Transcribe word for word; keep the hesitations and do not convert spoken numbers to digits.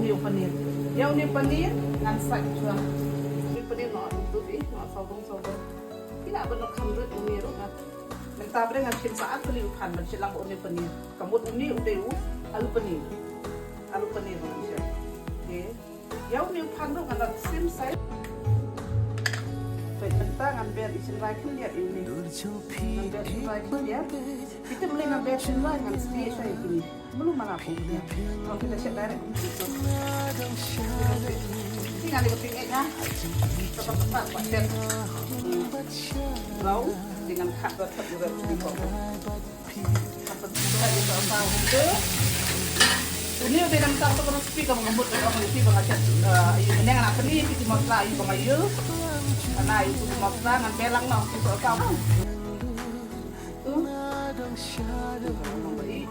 Ïa u paneer. Ïa une u paneer ngan sait shuwa. Une u paneer nga ot tu bi, nga ot sawdong sawdong. Phi lah ban ot kham rit une ruh ngan. Mynta bre ngan shim sa ar tylli u phan ban shet lang une u paneer. Ka mut une u dei u alu paneer. Alu paneer ngan shet. Okay. Ïa une u phan ruh ngan ot same size. Peit mynta ngan ber i shynrai khyndiat ïa une. Ngan ber shynrai khyndiat. Phi tip balei ngan ber shynrai, ngan sdie sha ïa kine. Mano mano phi ïa. Ong phi da shet direct kum phi. Phi ngan ïa ka phi ngeit na. Ka ba ka ba shet. Rau, di ngan khat ba shet ïa ka phi ko. Ka ba shet ïa ka phi ko. Une u dei nangta ka recipe ka ba nga mut ka ong ïa phi ba nga shet, eh, ïa mynne nga na pyni ïa phi ki masala ïa ba nga ïa. Ana ïa ki masala ngan beh lang noh ki sohsaw. Tu. Ngan beh.